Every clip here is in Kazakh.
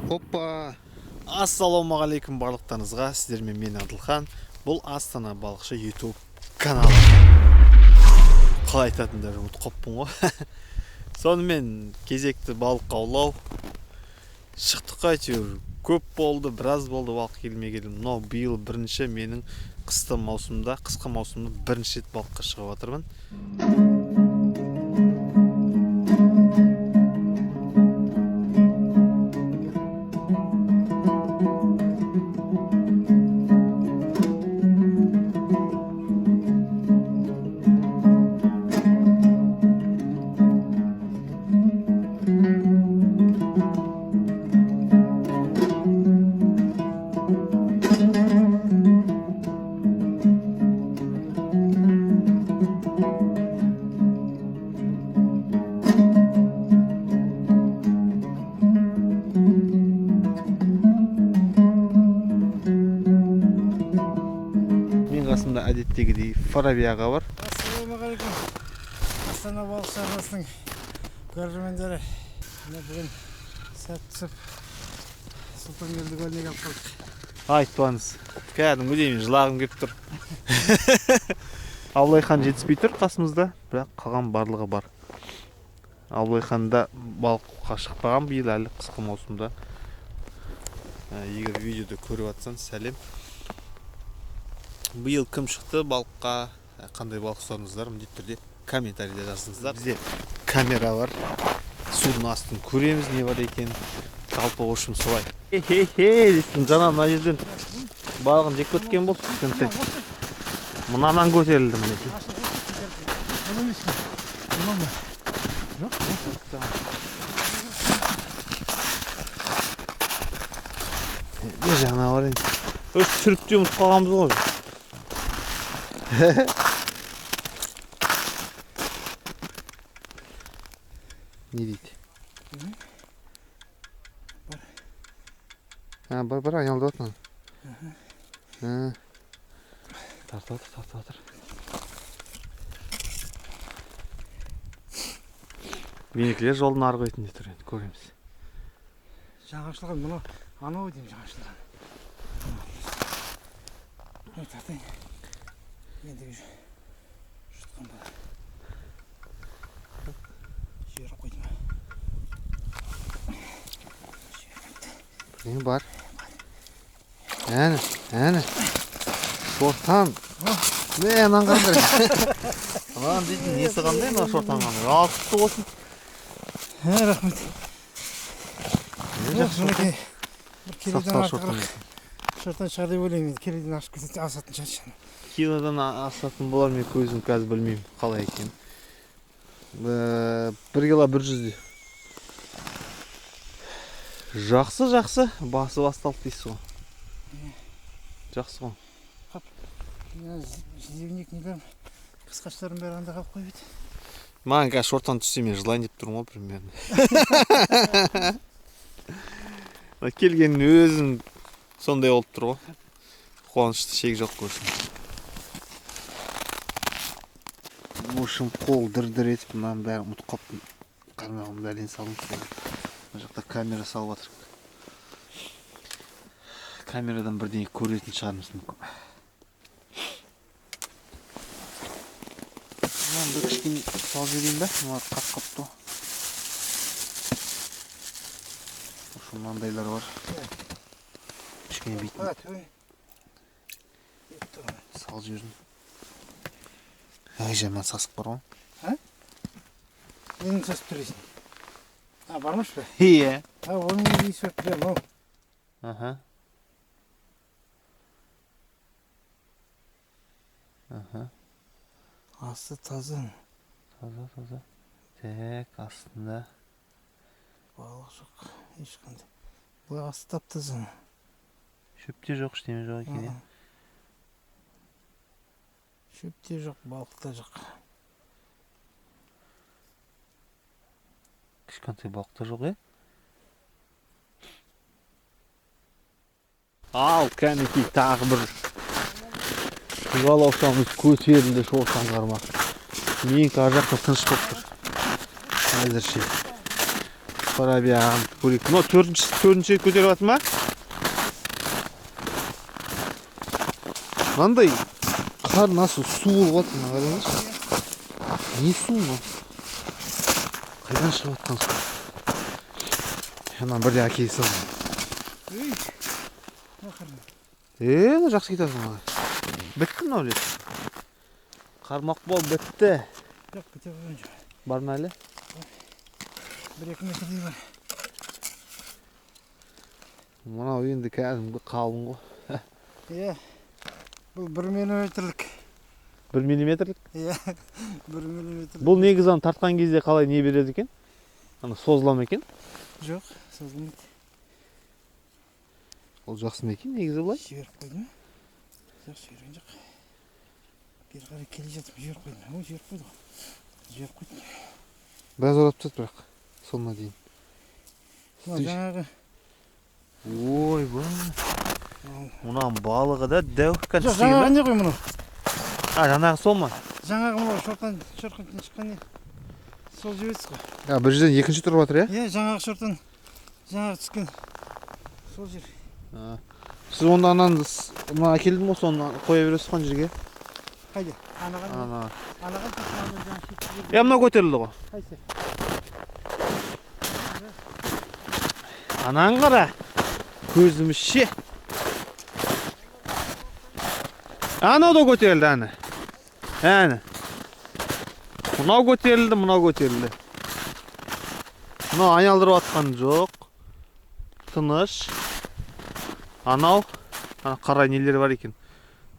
Хоппа! Ассалаумағалейкум барлықтарыңызға. Сіздермен мен, Адылхан. Бұл Астана балықшы YouTube каналы. Қалай айтатынымды ұмытып қалыппын ғой. Сонымен кезекті балық аулау. Шықтық әйтеуір. Көп болды, біраз болды балық келмегелі. Мынау биыл бірінші менің қысқы маусымда бірінші рет балыққа шығып жатырмын. Мен қасымда әдеттегідей Фараби аға бар. Ассалаумағалейкум, Астана балықшы арнасының көрермендері. Міне, бүгін сәт түсіп, Сұлтанкелді көліне келіп қалдық. Айтпаңыз. Кәдімгідей мен жылағым келіп тұр. Абылайхан жетіспей тұр қасымызда, бірақ қалған барлығы бар. Абылайханда балыққа шықпаған биыл әлі қысқы маусымда. Егер видеода көріп жатсаң, сәлем. Биыл кім шықты балыққа, қандай балық ұстадыңыздар, міндетті түрде комментарийде жазыңыздар. Бізде камера бар. Судың астын көреміз, не бар екенін. Жалпы, в общем, солай. Хе-хе, дейтін жаңа мына жерден балығын жеп кеткен болды кішкентай. Мынанан көтерілді, мінекей. Бұл емес пе? Мынау ма? Жоқ. Не жаңа бар енді. Өз түсіріп те ұмытып қалғанбыз ғой. Не дейді? Бар. А, бар, бар, айналдып жатыр. А. Тартып жатыр, тартып жатыр. Менікілер жолдың арғы бетінде тұр енді, көреміз. Жаңа ашылған мынау, анау деймін, жаңа ашылған. Ой, тартайын. Енді уже жұтқан бала. Жіберіп қойдым. Бірдеңе бар. Әне, әне. Шортан. Мә, мынаны қараңдар. Мынаның дейтін несі қандай, мына шортан қандай? Ал, құтты болсын. Ә, рахмет. Не жақсы шортан. Мінекей, бір келіден Сап-сары артығырақ шортан. шортан шығар деп ойлаймын енді, келіден асып кететін, асатын шығар. Килодан асатын болар, мен көзім қазір білмеймін қалай екенін. 1 кило 100-де. Жақсы, жақсы. Басы басталды дейсіз ғой. Жақсы ғой. Жезевник нелерім, қысқаштарым бәрі анда қалып қойып еді. Маған қазір шортан түссе, мен жылайын деп тұрмын ғой примерно. Мына келгеннің өзім сондай болып тұр ғой. Қуанышты шек жоқ көрсін. В общем, қол дір-дір етіп, мынаның бәрін ұмытып қалыппын. Қармағымды әрең салдым. Мына жақта камера салып жатыр. Камерадан бірдеңе көретін шығармыз мүмкін. Мынаны бір кішкене салып жіберейін ба? Мыналар қатып қалыпты ғой. В общем, мынандайлар бар. Кішкене бүйтіп салып жібердім. Ай, жаман сасық бар ғой. Нені сасып тұр дейсің? А, бармыш па? Иә. А, оның не иісі бар, білемін, ау. Аха. Аха. Асты таза. Таза, таза. Так, астында. Балық жоқ, ешқандай. Былай асты тап-таза. Шөп те жоқ, ештеме жоқ екен, иә? Шөп те жоқ, балық та жоқ. Кішкентай балық та жоқ, иә? Ал, кәнекей, тағы бір жалаушамыз көтерілді, шортан қармақ. Менікі ар жақта тыныш болып тұр. Әзірше. Фараби ағам көрейік. Мынау төртінші рет көтеріп жатыр ма? Мынандай қар насыл су болып жатыр, мына қараңызшы. Не су мынау? Қайдан шығып жатқан су? Ана бірде әкеле салған. Ей, ақыры. Е, жақсы кетіп жатыр мына. Бітті мынау лес. Қармақ бол бітті. Жоқ, біте қойған жоқ. Бар ма әлі? 1-2 метрдей бар. Мынау енді кәдімгі қалың ғой. Иә. Бұл 1 миллиметрлік. 1 миллиметрлік? Иә, 1 миллиметрлік. Бұл негізі аны тартқан кезде қалай не береді екен? Ана созыла ма екен? Жоқ, созылмайды. Ол жақсы ма екен негізі былай? Жіберіп қойды ма? Жоқ, жіберген жоқ. Бері қарай келе жатып жіберіп қойдым. Ой, жіберіп қойды ғой. Жіберіп қойды. Біраз орап тастады бірақ соңына дейін. Мына жаңағы. Ойбай. Мынаның балығы да дәу. Жоқ, жаңағы не ғой мынау? А, жаңағы сол ма? Жаңағы мынау шорқаннан шыққан не? Сол жебесі ғой. А, бір жерден екінші тұрып жатыр, иә? Иә, жаңағы шортан, жаңағы түскен сол жер. А, сіз онда ананы мына әкелдім ғой, соны қоя бересіз ғой ана жерге. Қайда? Анаған. Ана. Анаған түскен, ана жаңағы шеткі жерге. Е, мынау көтерілді ғой. Қайсы? Ананы қара. Көзіміз ше. Анау да көтерілді, әні. Әні. Мынау көтерілді, мынау көтерілді. Мынау айналдырып атқан жоқ. Тыныш. Анау, ана қара нелер бар екен.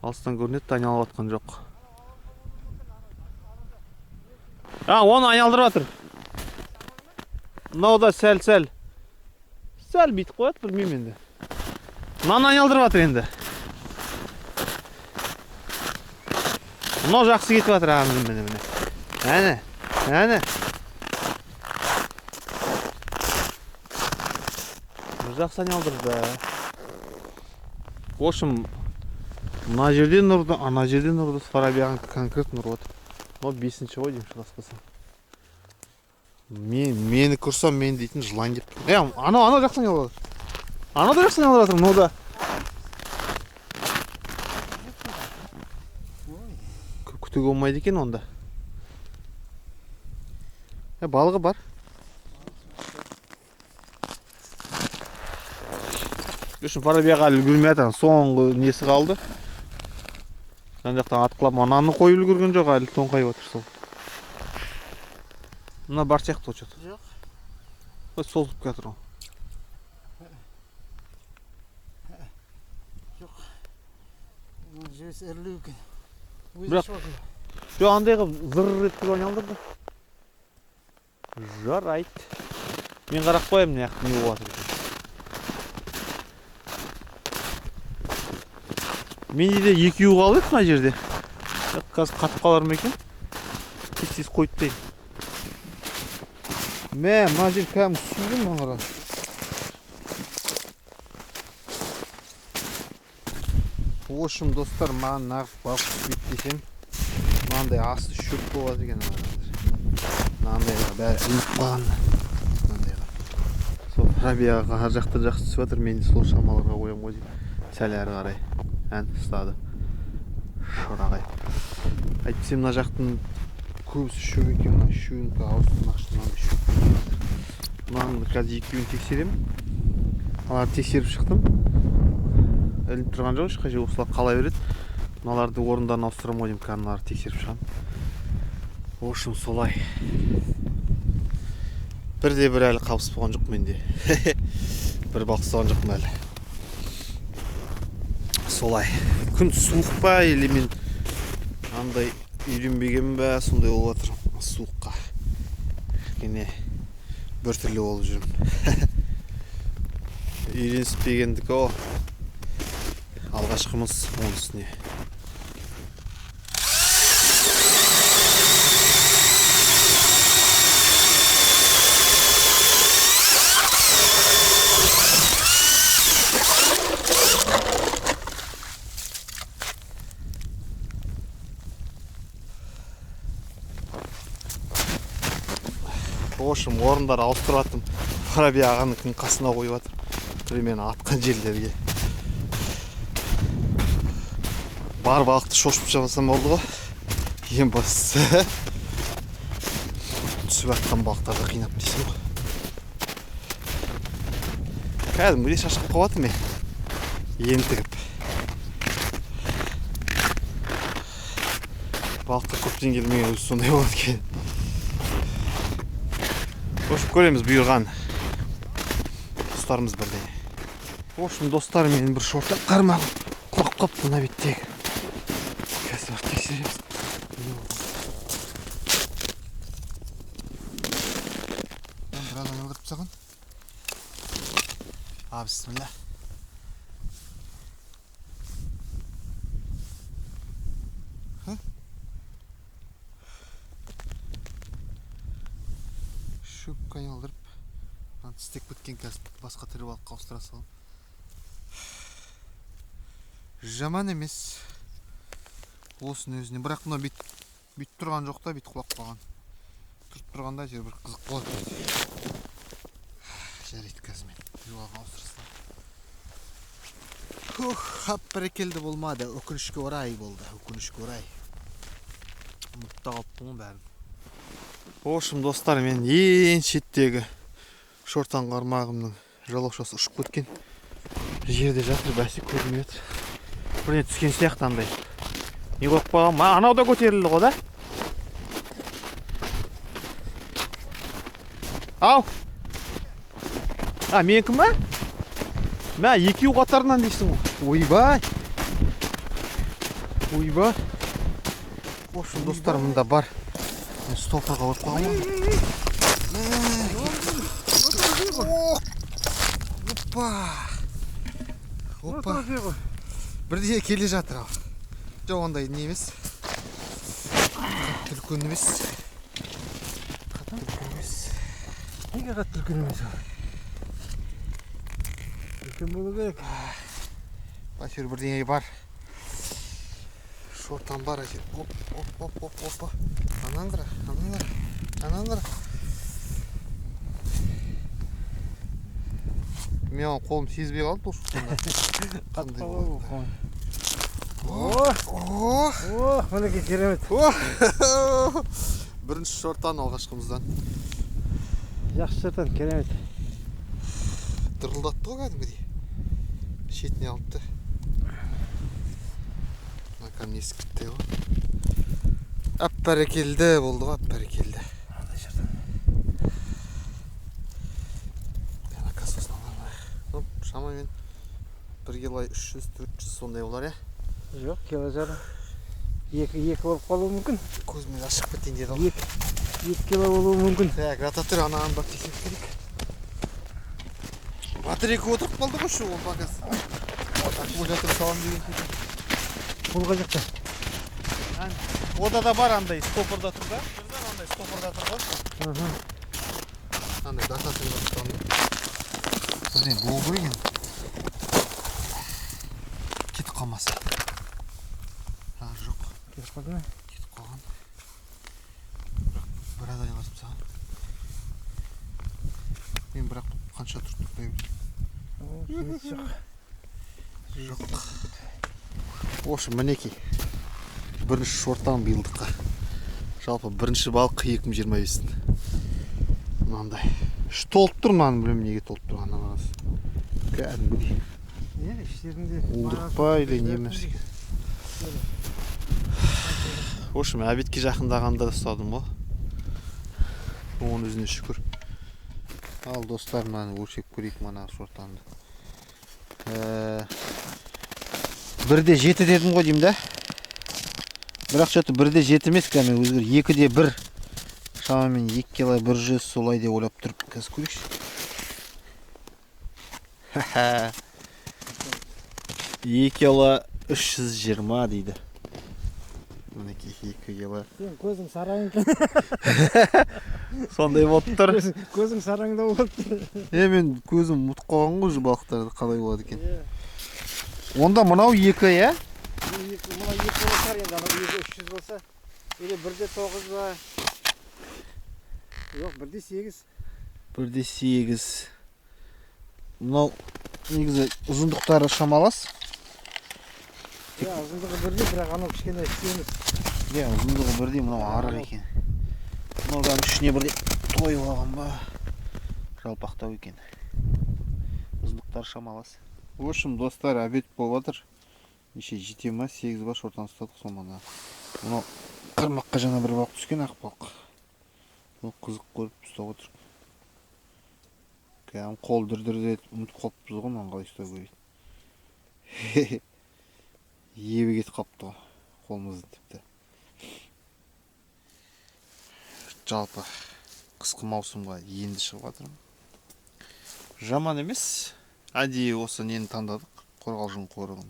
Алыстан көрінеді, айналып атқан жоқ. А, оны айналдырып жатыр. Мынау да сәл-сәл. Сәл бүйтіп қояды, білмеймін енді. Мынаны айналдырып жатыр енді. Мынау жақсы кетіп жатыр, а, міне, міне, міне. Әне, әне. Бұл жақсы айналдырды. В общем, мына жерден ұрды, ана жерден ұрды. Фараби ағаң конкретно ұрып отыр. Мынау 5-ші ғой деймін, шатаспасам. Мені көрсем, мен дейтін жылан деп тұр. Е, анау жақсы айналдырып жатыр. Анау да жақсы айналдырып жатыр, мынау да. Көп күтуге болмайды екен онда. Е, балығы бар. Үшін Фараби аға үлгермей жатыр. Соңғы несі қалды. Жан жақтан атқылап ананы қойып үлгерген жоқ, әлі тоңқайып отыр сол. Мына бар сияқты ғой чё-то. Жоқ. Ой, созылып келе жатыр ғой. Жоқ. Мына жебесі ірілеу екен. Өзі Бірақ ішіп алды. Жоқ, андай қылып зыр еткізіп айналдырды. Жарайды. Мен қарап қоямын, мына жақта не болып жатыр екен. Менде де екеуі қалды еді мына жерде. Бірақ қазір қатып қалар ма екен? Тез-тез қойып тастайын. Мә, мына жер кәдімгі су ғой мына қара. В общем, достар, маған нағыз балық түспейді десем, мынандай асты шөп болады екен мына қараңыздар. Мынандайға бәрі ілініп қалған. Мынандайға. Сол Рабияға ар жақта жақсы түсіп жатыр, мен де сол шамаларға қоямын ғой деймін. Сәл әрі қарай ән ұстады. Шорағай. Әйтпесе мына жақтың көбісі шөп екен, мына шөбін ауыстырмақшы, мынандай шөп болып жатыр. Мынаны қазір екеуін тексеремін. Аларды тексеріп шықтым. Ілініп тұрған жоқ, ешқай жерге осылай қала береді. Мыналарды орындарына ауыстырамын ғой деймін, қазір мыналарды тексеріп шығамын. В общем, солай. Бірде бір әлі қабыс болған жоқ менде. Бір балық ұстаған жоқпын әлі. Солай. Күн суық па, или мен андай үйренбеген бе, сондай болып жатыр суыққа. Кішкене біртүрлі болып жүрмін. Үйреніспегендік о. Алғашқымыз оның үстіне. В общем, орындар ауыстырып аттым. Раби ағаныкінің қасына қойып жатыр. Примерно атқан жерлерге. Бар балықты шошып жабасам болды ғой. Ең бастысы түсіп жатқан балықтарды қинап дейсің ғой. Кәдімгідей шашқып қалып жатырмын мен. Ентігіп. Балыққа көптен келмеген өзі сондай болады екен. В общем, көреміз, бұйырған ұстармыз бірдеңе. В общем, достар, менің бір шортан қармағым құлап қалыпты мына беттегі. Қазір барып тексереміз. Не болды? Біраз айналдырып тастаған. А, бісміллә. Шөпке айналдырып, мынаны тістеп кеткен, қазір басқа тірі балыққа ауыстыра саламын. Жаман емес. Осының өзіне. Бірақ мынау бүйтіп тұрған жоқ та, бүйтіп құлап қалған. Тұрып тұрғанда әйтеуір бір қызық болады. Жарайды, қазір мен тірі балыққа ауыстыра саламын. Ух, ап, бәрекелді болмады. Өкінішке орай болды, өкінішке орай. Ұмытып та қалыппын ғой бәрін. В общем, достар, мен ең шеттегі шортан қармағымның жалаушасы ұшып кеткен. Жерде жатыр, бәсе көрінбей жатыр. Бірдеңе түскен сияқты андай. Не қойып қойған? Ма, анау да көтерілді ғой да? Ау! А, менікі ма? Мә, екеуі қатарынан дейсің ғой. Ойбай! Ойбай! В общем, достар, мында бар. Мен стопорға қойып қойғанмын ғой. Опа! Опа! Бірдеңе келе жатыр ау. Жоқ, ондай не емес. Қатты үлкен емес. Қатты үлкен емес. Неге қатты үлкен емес ол? Үлкен болу керек. Әйтеуір бірдеңе бар. Шортан бар әйтеуір. Оп, оп, оп, оп, опа. Анан қара, анан қара, анан қара. Мен оған қолым сезбей қалды бұл шортанда. Қатты қалды бұл қолың. Ох, ох, мінекей керемет. Ох, бірінші шортан алғашқымыздан. Жақсы шортан, керемет. Дырылдатты ғой кәдімгідей. Шетіне алыпты. Мына кәдімгі есік бітті ғой. Әп бәрекелді болды ғой, әп бәрекелді. Шамамен бір кило үш жүз, төрт жүз сондай болар, иә? Жоқ, кило жарым. Екі болып қалуы мүмкін. Көзіме ашық кетейін деді ғой. Екі кило болуы мүмкін. Так, ротатор анаған барып тексеріп келейік. Батарейка отырып қалды ғой шу, ол показ. Аккумулятор саламын деген секілді. Ол қай жақта? Ода да бар андай стопорда тұр да. Андай стопорда тұр ғой. Андай датасы бар тұр. Бірдеңе болу керек енді. Кетіп қалмаса. А, жоқ. Кетіп қалды ма? Кетіп қалған. Бірақ біраз айналысып тастаған. Мен бірақ қанша тұрып тоқтай бердім. Жоқ. Жоқ. В общем, мінекей. Бірінші шортан биылдыққа. Жалпы бірінші балық 2025-тің. Мынандай. Іш толып тұр мынаның, білмеймін неге толып тұрғанын арасы. Кәдімгідей. Не, іштерінде Уылдырық па или не емес. В общем, обедке жақындағанда ұстадым ғой. Оның өзіне шүкір. Ал достар, мынаны өлшеп көрейік мына шортанды. Бірде жеті дедім ғой деймін да. Бірақ что-то бірде жеті емес, кәдімгі өзгер. Екіде бір. Шамамен екі кило бір жүз солай деп ойлап тұрып, қазір көрейікші. Ха-ха. Екі кило үш жүз жиырма дейді. Мінекей екі кило. Сен көзің сараң екен. Сондай болып тұр. Көзің сараңдау болып тұр. Мен көзім ұмытып қалған ғой уже балықтарды қалай болады екен. Иә. Онда мынау екі, иә? Мынау екі болса енді, анау екі үш жүз болса, или бірде тоғыз ба? Жоқ, бірде сегіз. 1,8. Мынау негізі ұзындықтары шамалас. Иә, ұзындығы бірдей, бірақ анау кішкене семіз. Иә, ұзындығы бірдей, мынау арық екен. Мынау кәдімгі ішіне бірдей тойып алған ба? Жалпақтау екен. Ұзындықтары шамалас. В общем, достар, обед болып жатыр. Неше, 7 ма, 8 ба шортан ұстадық сол мана. Мынау қармаққа жаңа бір балық түскен, ақ балық. Бұл қызық көріп ұстап отыр. Кәдімгі қол дір-дір етіп ұмытып қалыппыз ғой, мынаны қалай ұстау керек. Ебі кетіп қалыпты ғой қолымызды тіпті. Жалпы қысқы маусымға енді шығып жатырмын. Жаман емес. Әдейі осы нені таңдадық, қорғалжын қорығын.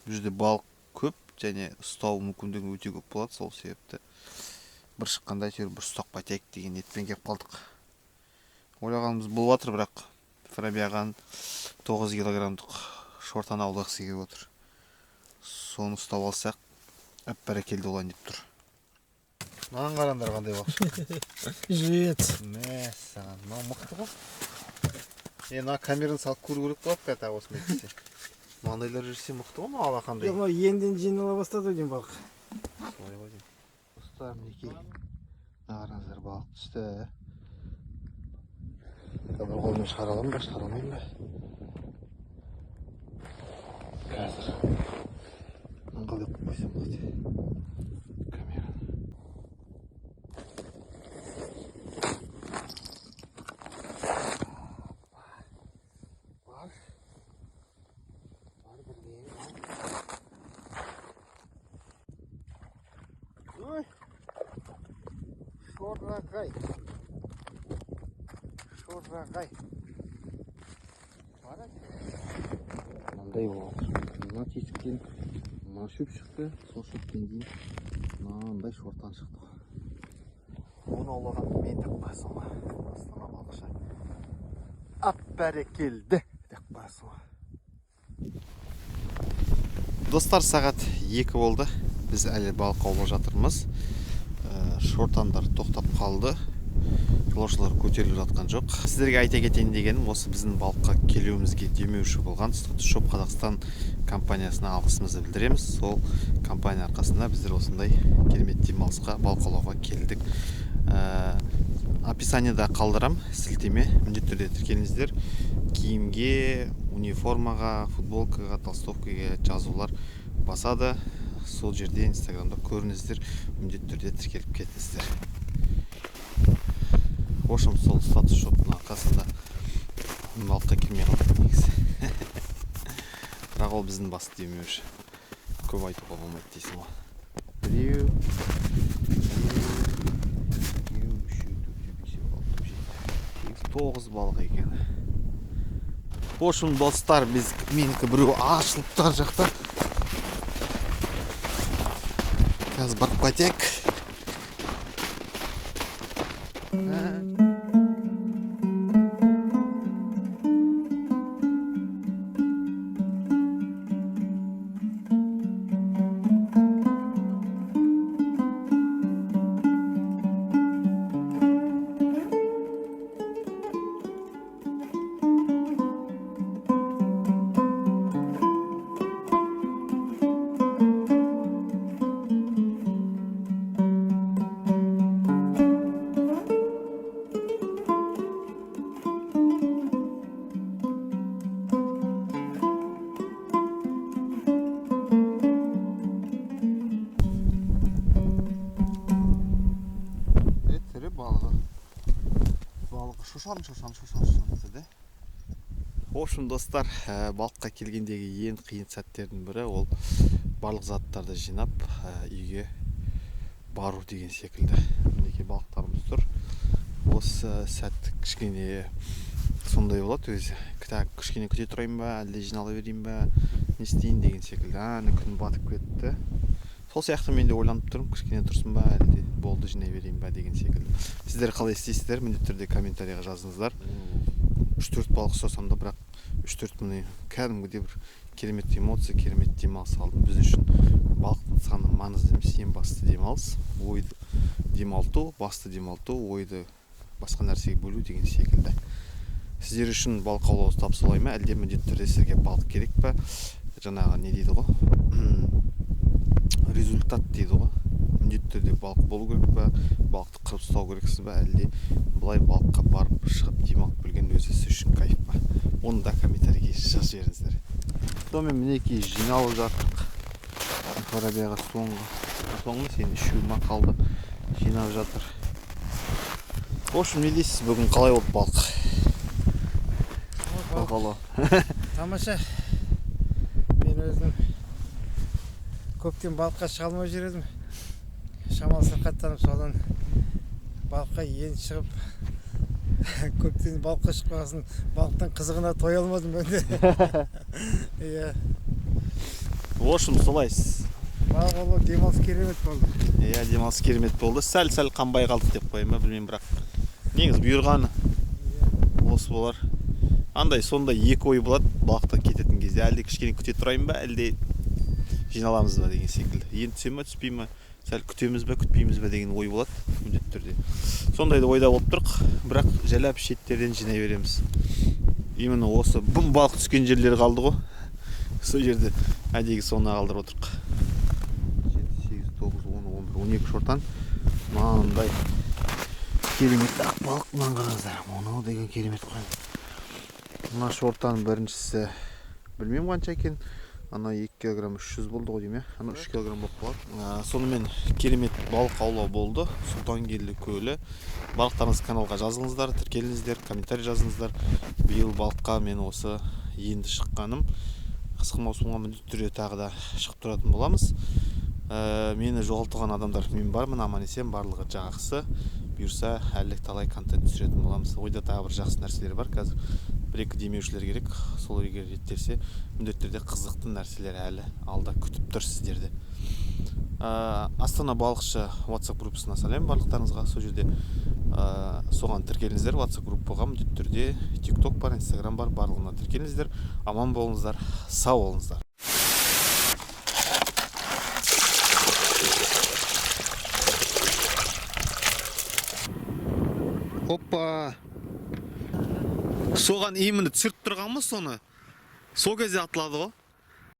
Бұл жерде балық көп және ұстау мүмкіндігі өте көп болады, сол себепті бір шыққанда әйтеуір бір ұстап қайтайық деген ниетпен келіп қалдық. Ойлағанымыз болып жатыр, бірақ Фараби ағаның 9 килограммдық шортан аулағысы келіп отыр. Соны ұстап алсақ, әп-бәрекелді болайын деп тұр. Мынаны қараңдар, қандай балық шықты. Живец. Мәссаған, мынау мықты ғой. Мына камераны салып көру керек болады қазір осындай кезде. Мынандайлар жүрсе мықты ғой, мынау алақандай. Жоқ, мынау енден жинала бастады ғой деймін балық. Солай ғой деймін. Достар, мінекей. Мына қараңыздар, балық түсті. Бір қолыммен шығара аламын ба, шығара алмаймын ба? Қазір. Мынаны қалай қойып қойсам болады? Камераны. Бар. Бар бірдеңе. Ой. Шорағай. Шорағай. Бар әке. Мынандай болады. Мына тесіктен мына шөп шықты, сол шөптен кейін мынандай шортан шықты. Оны аулаған мен деп қоясың ғой. Астана балықшы. Ап бәрекелді деп қоясың ғой. Достар, сағат 2 болды. Біз әлі балық аулап жатырмыз. Шортандар тоқтап қалды. Жолаушылар көтеріліп жатқан жоқ. Сіздерге айта кетейін дегенім, осы біздің балыққа келуімізге демеуші болған Статус Шоп Қазақстан компаниясына алғысымызды білдіреміз. Сол компания арқасында біздер осындай керемет демалысқа, балық аулауға келдік. Описаниеда қалдырам сілтеме, міндетті түрде тіркеліңіздер. Киімге, униформаға, футболкаға, толстовкаға жазулар басады. Сол жерде Инстаграмда көріңіздер, міндетті түрде тіркеліп кетіңіздер. В общем, сол Статус Шоптың арқасында балыққа келмей қалдық негізі. Бірақ ол біздің басты демеуші. Көп айтуға болмайды дейсің ғой. Біреу, екеу, үшеу, төртеу, бесеу, алтау, жеті, сегіз, тоғыз балық екен. В общем, достар, менікі біреу ашылып тұр жақта. Қазір барып қайтайық. Тірі балығы. Балығы шошан, шошан, шошан, шошан деді. В общем, достар, балыққа келгендегі ең қиын сәттердің бірі ол барлық заттарды жинап, үйге бару деген секілді. Мінекей балықтарымыз тұр. Осы сәт кішкене сондай болады өзі. Так, кішкене күте тұрайын ба, әлде жинала берейін ба, не істейін деген секілді. Әне күн батып кетті. Сол сияқты мен де ойланып тұрмын, кішкене тұрсын ба, әлде болды жинай берейін ба деген секілді. Сіздер қалай істейсіздер, міндетті түрде комментарийға жазыңыздар. Үш-төрт балық ұстасам да, бірақ үш-төрт міне кәдімгідей бір керемет эмоция, керемет демалыс алдым. Біз үшін балықтың саны маңызды емес, ең басты демалыс, ойды демалту, басты демалту, ойды Басқа нәрсеге бөлу деген секілді. Сіздер үшін балық аулау тап солай ма, әлде міндетті түрде сіздерге балық керек па? Жаңағы не дейді ғой, результат дейді ғой, міндетті түрде балық болу керек па, балықты қырып ұстау керексіз ба, әлде былай балыққа барып шығып демалып келген өзі сіз үшін кайф па? Оны да комментарийге жазып жіберіңіздер. Сонымен, мінекей, жиналып жаттық. Фарабияға соңғы сен үшеу ма қалды, жинап жатыр. В общем, не дейсіз, бүгін қалай болды балық? Ой, балық балық аулау? Тамаша. Мен өзім көптен балыққа шыға алмай жүр едім, шамалы сырқаттанып. Содан балыққа енді шығып, көптен балыққа шықпаған соң балықтың қызығына тоя алмадым мен де, иә. В общем, солай. Балық аулау, демалыс керемет болды. Иә, демалыс керемет болды. Сәл сәл қанбай қалдық деп қояйын ба, білмеймін, бірақ негізі бұйырғаны осы болар. Андай сондай екі ой болады балықтан кететін кезде: әлде кішкене күте тұрайын ба, әлде жиналамыз ба деген секілді. Енді түсе ма, түспей ма, сәл күтеміз ба, күтпейміз ба деген ой болады міндетті түрде. Сондай да ойда болып тұрық, бірақ жайлап шеттерден жинай береміз. Именно осы бұм балық түскен жерлер қалды ғой, сол жерде әдейі соны қалдырып отырық. 7, 8, 9, 10, 11, 12 шортан, мынандай керемет ақ балық. Мынаны қараңыздар, мынау деген керемет қой. Мына шортан біріншісі, білмеймін қанша екен, ана 2 килограмм 300 болды ғой деймін, иә, ана 3 килограмм болып қалады. Сонымен керемет балық аулау болды. Сұлтанкелді көлі. Барлықтарыңыз каналға жазылыңыздар, тіркеліңіздер, комментарий жазыңыздар. Биыл балыққа мен осы енді шыққаным. Қысқы маусымға міндетті түрде тағы да шығып тұратын боламыз. Мені жоғалтқан адамдар, мен бармын, аман есен, барлығы жақсы. Бұйырса, әлі талай контент түсіретін боламыз. Ойда тағы бір жақсы нәрселер бар. Қазір бір екі демеушілер керек, сол егер реттелсе, міндетті түрде қызықты нәрселер әлі алда күтіп тұр сіздерді. Астана балықшы WhatsApp группасына сәлем барлықтарыңызға. Сол жерде соған тіркеліңіздер, WhatsApp группаға міндетті түрде. TikTok бар, Instagram бар, барлығына тіркеліңіздер. Аман болыңыздар, сау болыңыздар. Опа, соған именно түсіріп тұрғанбыз, соны сол кезде атылады ғой.